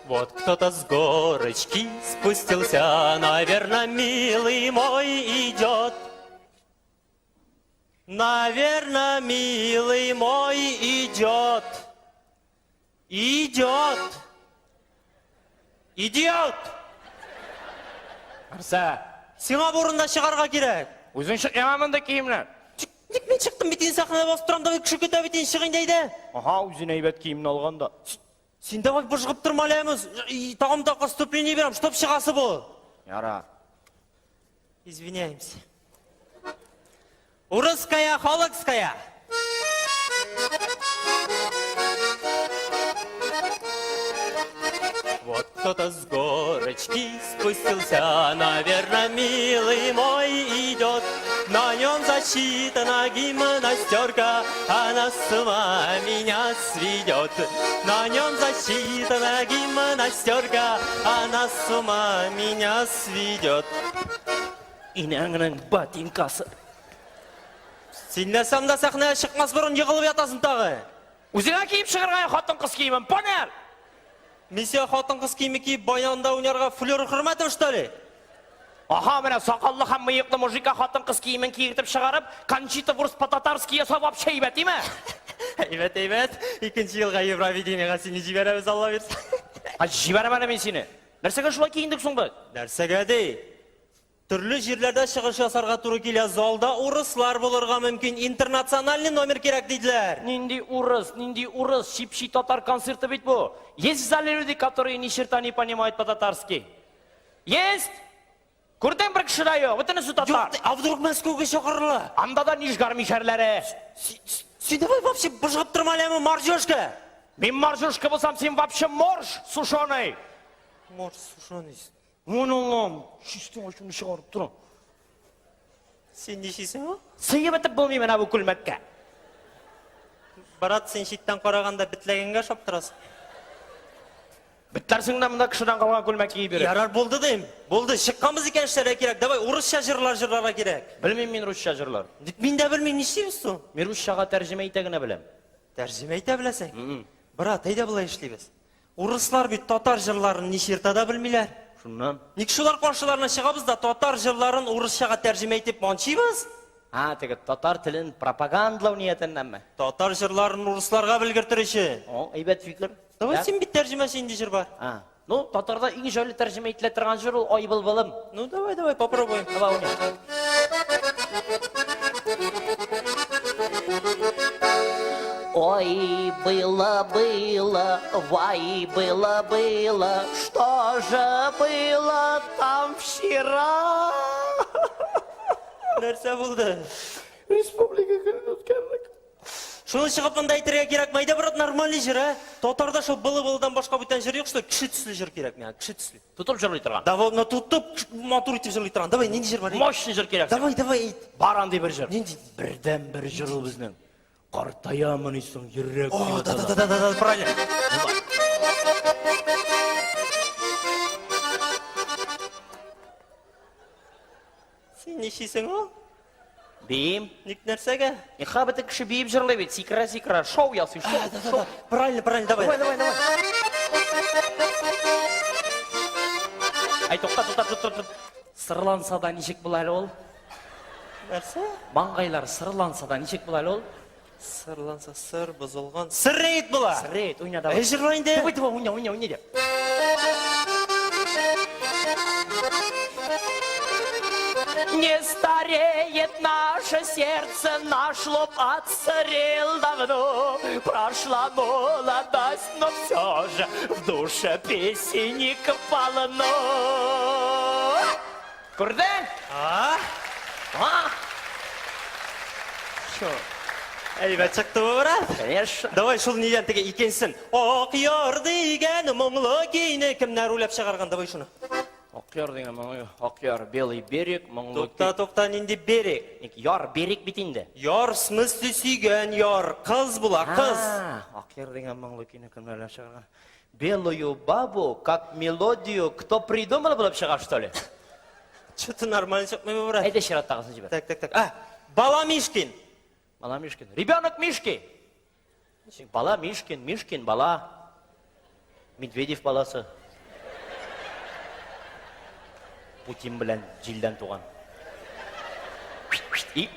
Вот кто-то с горочки спустился, наверное, милый мой идет. Наверное, милый мой идет. Идет. Идет. Нәрсә? Сиңа бу урында чыгарга кирәк. Үзең чык яңа монда киемнән. Ник мин чыктым бит инде сәхнәдә басып торам да кеше көтә бит инде чык инде әйдә. Аһа, үзенә әйбәт киемне алган да. Син давай быжгып торма әле, тагын тапкыр вступление бирәм, чтоб чыгасы бул. Яра. Извиняемся. Урысская, халыкская. Вот кто-то с горочки спустился, наверное, милый мой идет. На нем засчитана гимнастерка, она с ума меня сведет. На нем засчитана гимнастерка, она с ума меня сведет. Инәңнең ботинкасы. Син нәрсә анда сәхнәгә чыкмас борын егылып ятасың тагы? Үзеңә киеп чыгарга хатын-кыз киемен, понял? Мин сиңа хатын-кыз киеме киеп баянда уйнарга флер хөрмәтем, что ли? Аһа, менә сакаллы һәм мыеклы мужикка хатын-кыз киемен киертеп чыгарып, Кончита Вурст по-татарски ясау вообще әйбәт, име? Әйбәт, әйбәт. Икенче елга Евровидениега сине җибәрәбез, Алла бирсә. Ә җибәрәм әле мин сине. Нәрсәгә шулай киендек соң без? Нәрсәгә ди? Төрле җирләрдә чыгыш ясарга туры килә, залда урыслар булырга мөмкин, интернациональный номер кирәк диделәр. Нинди урыс, нинди урыс, чип-чи татар концерты бит бу. Есть в зале люди, которые ни черта не понимают по-татарски? Есть? Күрдең бер кеше дә юк, бөтенесе татар. Юк, а вдруг Мәскәүгә чакырыла? Анда да Нижгар мишәрләре. Син давай вообще быжгып торма әле, моржешка. Мин моржушка булсам, син вообще морж сушеный. Морж сушеный. Вон Аллам, чистый ачуны чыгарып тора. Син нишисең ул? Сыеп бетеп булмый менә бу күлмәккә. Брат, син читтән караганда бетләгәнгә ошап торасың. Бетләрсең дә монда кешедән калган күлмәк киеп йөреп. Ярар, булды дим. Булды, чыкканбыз икән эшләргә кирәк. Давай урысча җырлар җырларга кирәк. Белмим мин русча җырлар. Мин дә белмим, нишлибез соң? Мин русчага тәрҗемә итә генә беләм. Тәрҗемә итә беләсең? Брат, әйдә болай эшлибез. Урыслар бит татар җырларын ни черта да белмиләр. Шуннан? Ник шулар каршыларына чыгабыз да татар җырларын урысчага тәрҗемә итеп манчыйбыз? А, теге татар телен пропагандалау ниятеннәнме? Татар җырларын урысларга белгертер өчен. О, әйбәт фикер. Давай син бит тәрҗемәче инде җыр бар. А, ну, татарда иң җайлы тәрҗемә ителә торган җыр ул Ай былбылым. Ну, давай, давай, попробуем. Давай, уйна. Ой, было, было, вай, было, было, что же было там вчера? Нәрсә булды? Республика көнен үткәрдек. Шуны чыгып монда әйтергә кирәк, Майда брат, нормальный җыр, ә? Татарда шул былы-былыдан башка бүтән җыр юк, что кеше төсле җыр кирәк миңа, кеше төсле. Тотып җырлый торган. Давай, на тотып, матур итеп җырлый торган. Давай, нинди җыр бар? Мощный җыр кирәк. Давай, давай, әйт. Бар андый бер җыр. Нинди? Бердән бер җыр ул безнең. Картаямыни соң йөрәк О, да, да, да, да, да, правильно. Син нишисең ул? Биим. Ник нәрсәгә? Иха бөтен кеше биеп җырлый бит, сикерә-сикерә, шоу ясый, шоу. Да, да, да. Правильно, правильно, давай. Давай, давай, давай. Ай, тукта, тукта, тукта, тукта. Сырланса да ничек була әле ул? Нәрсә? Маңгайлар сырланса да ничек була әле ул? Сырланса сыр бозылган. Сыррейт була. Сыррейт, уйна давай. Әй, җырла инде. Давай, давай, уйна, уйна, уйна дип. Не стареет наше сердце, наш лоб отсырел давно. Прошла молодость, но все же в душе песенник полно. Күрдең? А? А? Чё? Әйбәт чыкты бу, брат. Конечно. Давай шул нидән теге икенчесен. Ак яр дигән моңлы көйне кемнәр уйлап чыгарган? Давай шуны. Акъяр дигән моңлы, Акъяр, белый берег, моңлы Тукта, тукта, нинди берег? Ник яр, берег бит инде. Яр, в смысле сөйгән яр, кыз була, кыз. Акъяр дигән моңлы көйне кемнәр уйлап чыгарган? Белую бабу, как мелодию, кто придумал булып чыга, что ли? Что-то нормально чыкмый бу, брат. Әйдә чираттагысын җибәр. Так, так, так. А, Бала Мишкин. Бала Мишкин. Ребенок Мишки. Бала Мишкин, Мишкин, бала. Медведев баласы. Путин белән җилдән туган. И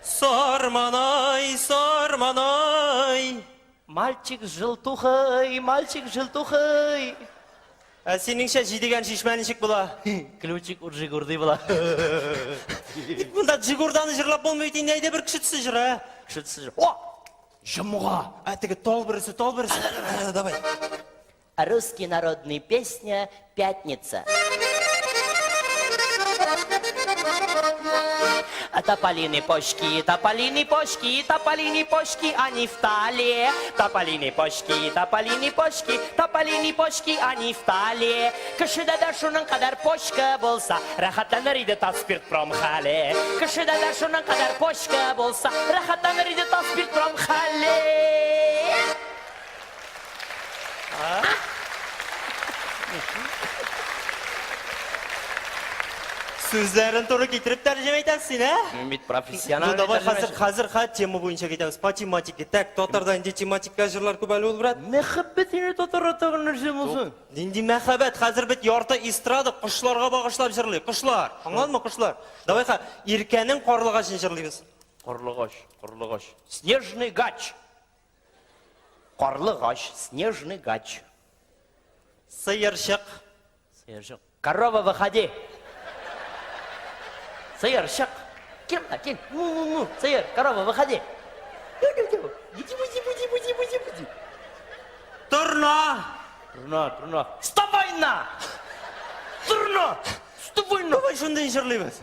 Сарманай, сарманай. Мальчик желтухой, мальчик желтухой. Ә синеңчә җидегән чишмә ничек була? Ключик у Джигурды була. Тик монда Джигурданы җырлап булмый бит инде, әйдә бер кеше төсе җыр, ә? Кеше төсе җыр. О! Җомга! Ә теге тал бересе, тал бересе. Давай. Русский народный песня «Пятница». А тополины почки, тополины почки, тополины почки, они в тале. Тополины почки, тополины почки, тополины почки, они в тале. Кешедә дә шуның кадәр почка булса, рәхәтләнер иде Татспиртпром хәле. Кешедә дә шуның кадәр почка булса, рәхәтләнер иде Татспиртпром хәле. Сүзләрен туры китереп тәрҗемә итәсең син, ә? Мин бит профессионал. Ну давай хәзер, хәзер хә тема буенча китәбез, по тематике. Так, татарда инде тематика җырлар күп әле ул, брат. Мәхәббәт инде татарда тагын нәрсә булсын? Нинди мәхәббәт? Хәзер бит ярты эстрада кошларга багышлап җырлый. Кошлар. Аңладыңмы, кошлар? Давай ха, Иркәнең карлыгачын җырлыйбыз. Карлыгач, карлыгач. Снежный гач. Карлыгач, снежный гач. Сыерчык. Сыерчык. Корова, выходи. Сыерчык. Кил, кил. Му-му-му. Сыер, корова, выходи. Буди, буди, буди, буди, буди, буди. Торна. Торна, торна. Вставай на! Торна! Вставай на! Давай шундый җырлыйбыз.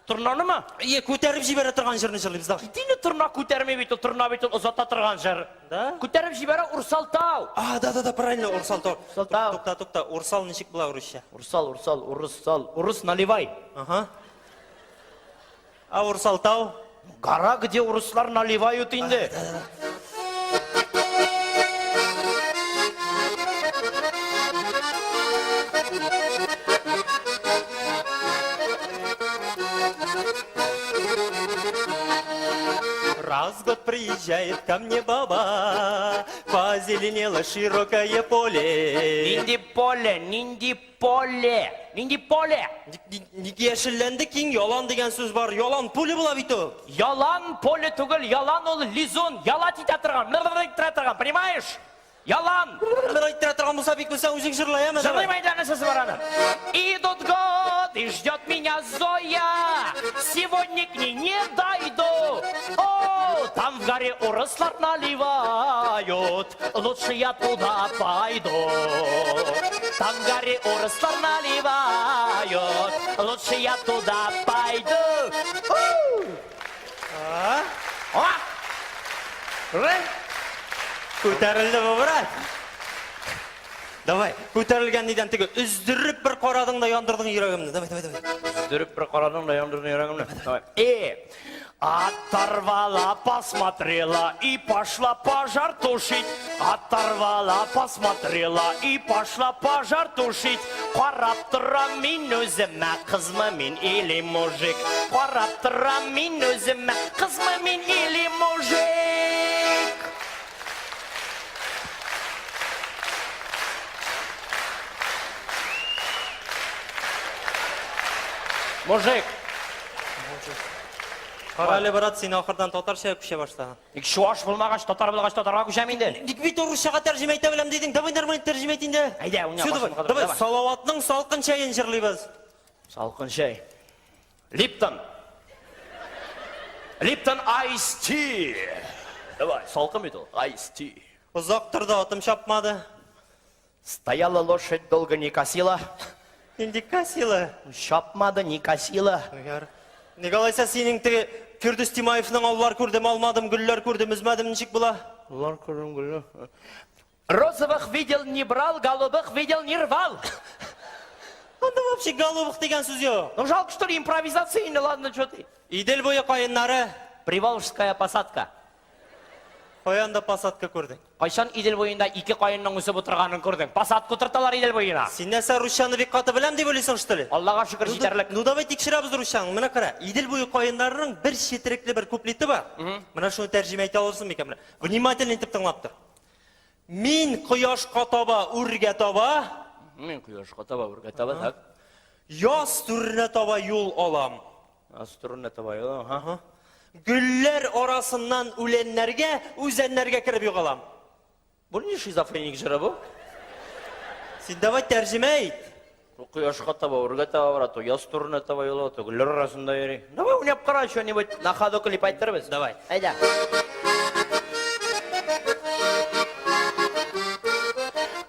Торнанымы? Ие, күтәреп җибәрә торган җырны җырлыйбыз, давай. Дини торна күтәрми бит ул, торна бит ул озата торган җыр. Да? Күтәреп җибәрә Урсал тау. А, да, да, да, правильно, Урсал тау. Урсал тау. Тукта, тукта, Урсал ничек була урысча? Урсал, Урсал, Урыссал, Урыс наливай. Ага. А Урсал тау? Гора, где урыслар наливают инде. Раз в год приезжает ко мне баба, позеленело широкое поле. Нинди поле, нинди поле, нинди поле. Ник яшелләнде киң ялан дигән сүз бар. Ялан поле була бит ул. Ялан поле түгел, ялан ул лизун, ялат итә торган, мыр иттерә торган, понимаешь? Ялан. Мыр иттерә торган булса бик белсәң үзең җырла, яме? Җырлыйм әйдә, нәрсәсе бар аның? Идут годы, ждет меня Зоя, сегодня к ней не дойду. О, там в горе урыслар наливают, лучше я туда пойду. Там в горе урыслар наливают, лучше я туда пойду. А? О! Күтәрелде бу, брат. Давай, күтәрелгән нидән теге өздереп бер карадың да яндырдың йөрәгемне. Давай, давай, давай. Өздереп бер карадың да яндырдың йөрәгемне. Давай. Э, оторвала, посмотрела и пошла пожар тушить. Оторвала, посмотрела и пошла пожар тушить. Карап торам мин үземә, кызмы мин или мужик? Карап торам мин үземә, кызмы мин или мужик? Мужик. Кара әле, брат, син ахырдан татарча күчә башладың. Ник чуаш булмагач, татар булгач, татарга күчәм инде. Ник бит урысчага тәрҗемә итә беләм дидең. Давай нормально тәрҗемә ит инде. Әйдә, уйна, Всё, башын давай, катырып, давай, давай. Салаватның салкын чәен җырлыйбыз. Салкын чәй. Липтон. Липтон Ice Tea. Давай, салкын бит ул. Ice Tea. Озак торды, атым чапмады. Стояла лошадь, долго не косила. Нинди косила? Чапмады, не косила. Яр. Ник алайса синең теге Фирдүс Тимаевның аллар күрдем, алмадым, гөлләр күрдем, өзмәдем ничек була? Аллар күрдем, гөлләр. Розовых видел, не брал, голубых видел, не рвал. Анда вообще голубых дигән сүз юк. Ну жалко, что ли, импровизация инде, ладно, что ты. Идел буе каеннары. Приволжская посадка. Каян да посадка күрдең? Кайчан Идел буенда ике каенның үсеп утырганын күрдең? Посадка утырталар Идел буена. Син нәрсә русчаны бик каты беләм дип уйлыйсың, что ли? Аллага шөкер, Ну, җитәрлек. Ну давай тикшерәбез русчаны. Менә кара, Идел буе каеннарының бер четерекле бер куплеты бар. Менә шуны тәрҗемә итә алырсың микән? Менә внимательно итеп тыңлап тор. Мин кояшка таба, үргә таба. Мин кояшка таба, үргә таба, так. Яз түренә таба юл алам. Яз түренә таба юл алам, ага. Гөлләр арасыннан үләннәргә, үзәннәргә кереп югалам. Бу нинди шизофреник җыры бу? Син давай тәрҗемә ит. Бу кояшка таба, үргә таба бара, то яз түренә таба юл ала, то гөлләр арасында йөри. Давай уйнап кара что-нибудь, на ходу клип әйттербез. Давай. Әйдә.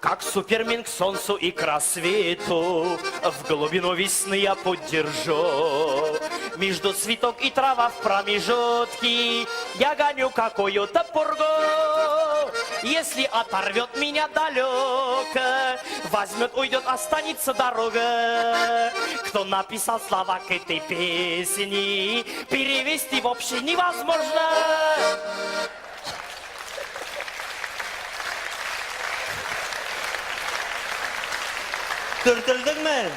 Как Супермен к солнцу и к рассвету, В глубину весны я путь держу. Между цветок и трава в промежутке Я гоню какую-то пургу. Если оторвет меня далеко, Возьмет, уйдет, останется дорога. Кто написал слова к этой песне, Перевести вообще невозможно. Төртелдеңме?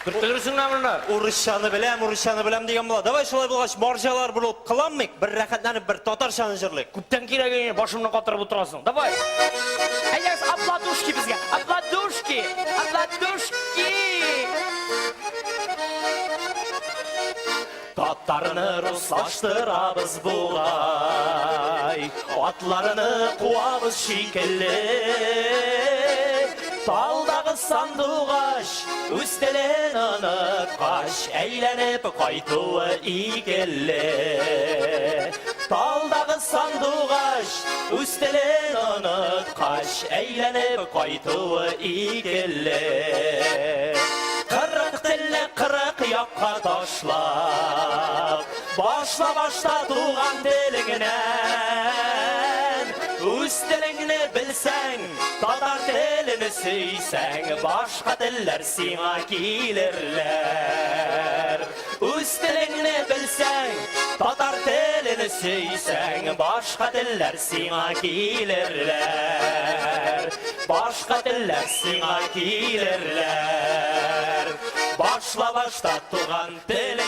Төртелерсең менә монда. Урысчаны беләм, урысчаны беләм дигән була. Давай шулай булгач, марҗалар булып кыланмыйк, бер рәхәтләнеп бер татарчаны җырлыйк. Күптән кирәк иде, башымны катырып утырасың. Давай. Әйдәгез, апладушки безгә. Апладушки, апладушки. Татарны руслаштырабыз бугай, Атларны куабыз шикелле. Талдагы сандугач үз телен оныткач, Әйләнеп кайтуы икеле. Талдагы сандугач үз телен оныткач, Әйләнеп кайтуы икеле. Кырык телне кырык якка ташлап, Башла башта туган телеңнән. Үз телеңне белсәң, татар телен сөйсәң, Башка телләр сиңа килерләр. Үз телеңне белсәң, татар телен сөйсәң, Башка телләр сиңа килерләр. Башка телләр сиңа килерләр. Башла башта туган телеңнән.